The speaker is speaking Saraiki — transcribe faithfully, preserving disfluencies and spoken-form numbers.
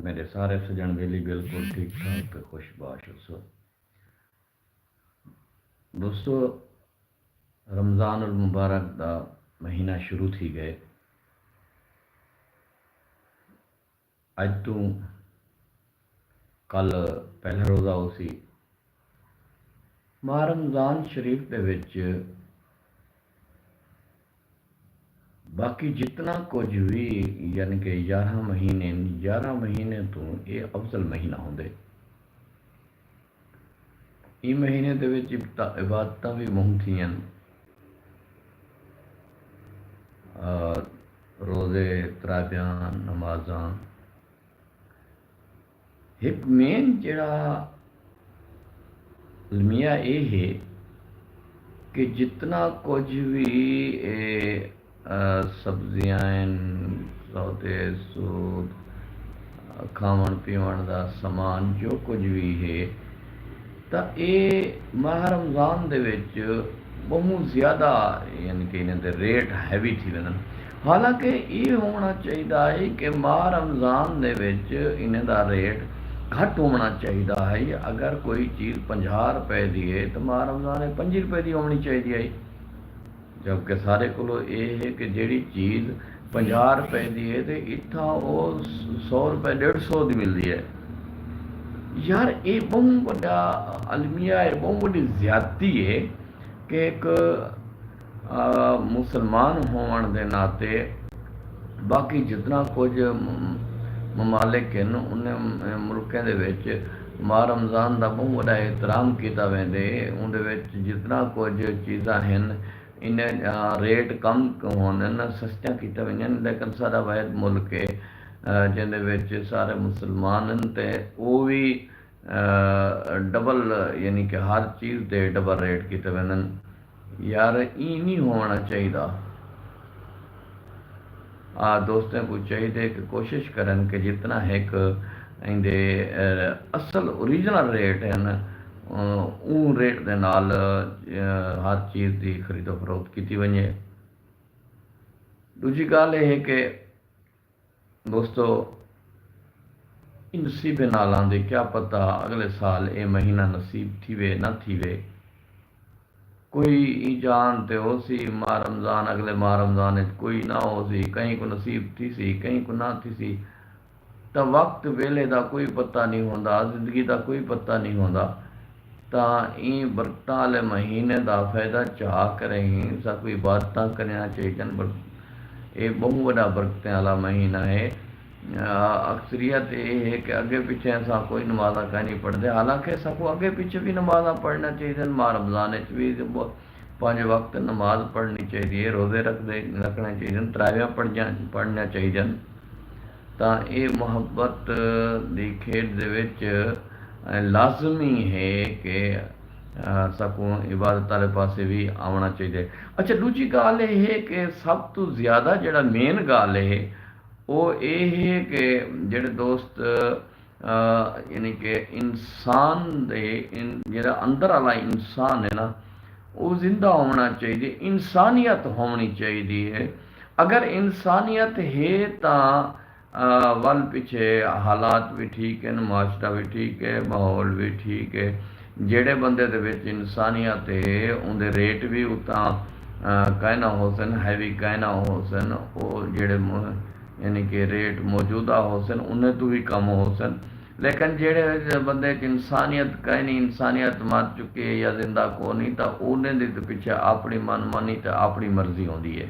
میرے سارے سجن ویلی بالکل ٹھیک ٹھاک تے خوش باش ہوسو۔ دوستو، رمضان المبارک دا مہینہ شروع تھی گئے۔ اج توں کل پہلا روزہ ہوسی۔ ماہ رمضان شریف دے وچ باقی جتنا کجھ وی، یعنی کہ یارہاں مہینے ہن، یارہاں مہینے توں اے افضل مہینہ ہوندے۔ ایں مہینے دے وچ عبتا- عبادتاں وی ٻہوں تھیندین۔ آ، روزے، تراویحاں، نمازاں۔ ہک مین جیڑھا المیہ اے ہے کہ جتنا کجھ وی اے، آ، سبزیاں ہن، سودے، سود، کھاوݨ پیوݨ دا سامان، جو کجھ وی ہے، تاں اے ماہ رمضان دے وچ ٻہوں زیادہ، یعنی کہ انہاں دے ریٹ ہیوی تھی ویندن۔ حالانکہ اے ہووݨا چاہیدا ہے کہ ماہ رمضان دے وچ انہاں دا ریٹ گھٹ ہووݨا چاہیدا ہے۔ اگر کوئی چیز پنجاہ روپے دی ہے، تاں ماہ رمضان وچ پنجی روپے دی ہووݨی چاہیدی ہے۔ جبکہ سارے کولو اے ہے کہ جیڑھی چیز پنجاہ روپے دی ہے تے اتھاں او سو روپے، ڈیڑھ سو دی ملدی ہے۔ یار، اے ٻہوں وݙا المیہ ہے، ٻہوں وݙی زیادتی ہے کہ ہک، آ، مسلمان ہووݨ دے ناطے باقی جتنا کجھ م-، ممالک ہن، انہیں ملکیں دے وچ ماہ رمضان دا ٻہوں وݙا احترام کیتا ویندے۔ اوندے وچ جتنا کجھ چیزاں ہن، انہیں، آ، ریٹ کم ہوندن، سستیاں کیتیاں ویندین، لیکن ساݙا واحد ملک ہے، آ، جیندے وچ سارے مسلمان ہن تے او وی، آ، ڈبل، یعنی کہ ہر چیز دے ڈبل ریٹ کیتے ویندن۔ یار، ایں نہیں ہووݨا چاہیدا۔ آ، دوستیں کوں چاہیدے کہ کوشش کرن کہ جتنا ہک ایندے، آ، اصل اوریجنل ریٹ ہن، آ، اوں ریٹ دے نال، آ، ہر چیز دی خرید و فروخت کیتی ونڄے۔ ݙوجھی ڳالھ اے ہے کہ دوستو، ایں نصیبیں نال آندے، کیا پتہ اڳلے سال اے مہینہ نصیب تھیوے نہ تھیوے۔ کوئی ایں جہان تے ہوسی، ماہ رمضان، اڳلے ماہ رمضان اچ کوئی نہ ہوسی، کہیں کوں نصیب تھیسی، کہیں کوں نہ تھیسی۔ تاں وقت ویلھے دا کوئی پتہ نی ہوندا، زندگی دا کوئی پتہ نی ہوندا۔ تاں ایں برکتاں آلے مہینے دا فائدہ چا کریں، ساکوں عبادتاں کرݨیاں چاہیدن۔ بر-، اے ٻہوں وݙا برکتیں آلا مہینہ ہے۔ آ، اکثریت اے ہے کہ اڳے پچھے اساں کوئی نمازاں کائنی پڑھدے، حالانکہ ساکوں اڳے پچھے وی نمازاں پڑھݨیاں چاہیدن، ماہ رمضان اچ وی ب-، پنج وقت نماز پڑھݨی چاہیدی ہے، روزے رکھدے، رکھݨے چاہیدن، تراویحاں پڑھیاں، پڑھݨیاں چاہیدن۔ تاں اے محبت دی کھیݙ دے وچ لازمی ہے کہ، آ، ساکوں عبادت آلے پاسے وی آوݨا چاہیدے۔ اچھا، ݙوجھی ڳالھ اے ہے کہ سب توں زیادہ جیڑھا مین ڳالھ ہے، او اے ہے کہ جیڑھے دوست، آ، یعنی کہ انسان دے، ان-، جیڑھا اندر آلا انسان ہے نا، او زندہ ہووݨا چاہیدے، انسانیت ہووݨی چاہیدی ہے۔ اگر انسانیت ہے تاں، آ، ول پچھے حالات وی ٹھیک ہن، معاشرہ وی ٹھیک ہے، ماحول وی ٹھیک ہے۔ جیڑھے بندے دے وچ انسانیت ہے، اوندے ریٹ وی اتاں، آ، کائنا ہوسن، ہیوی کائنا ہوسن۔ او جیڑھے م-، یعنی کہ ریٹ موجودہ ہوسن، انہیں توں وی کم ہوسن۔ لیکن جیڑھے بندے اچ انسانیت کائنی، انسانیت مر چکی ہے یا زندہ کونی، تاں انہیں دی تے پچھے اپݨی من مانی تے اپݨی مرضی ہوندی ہے۔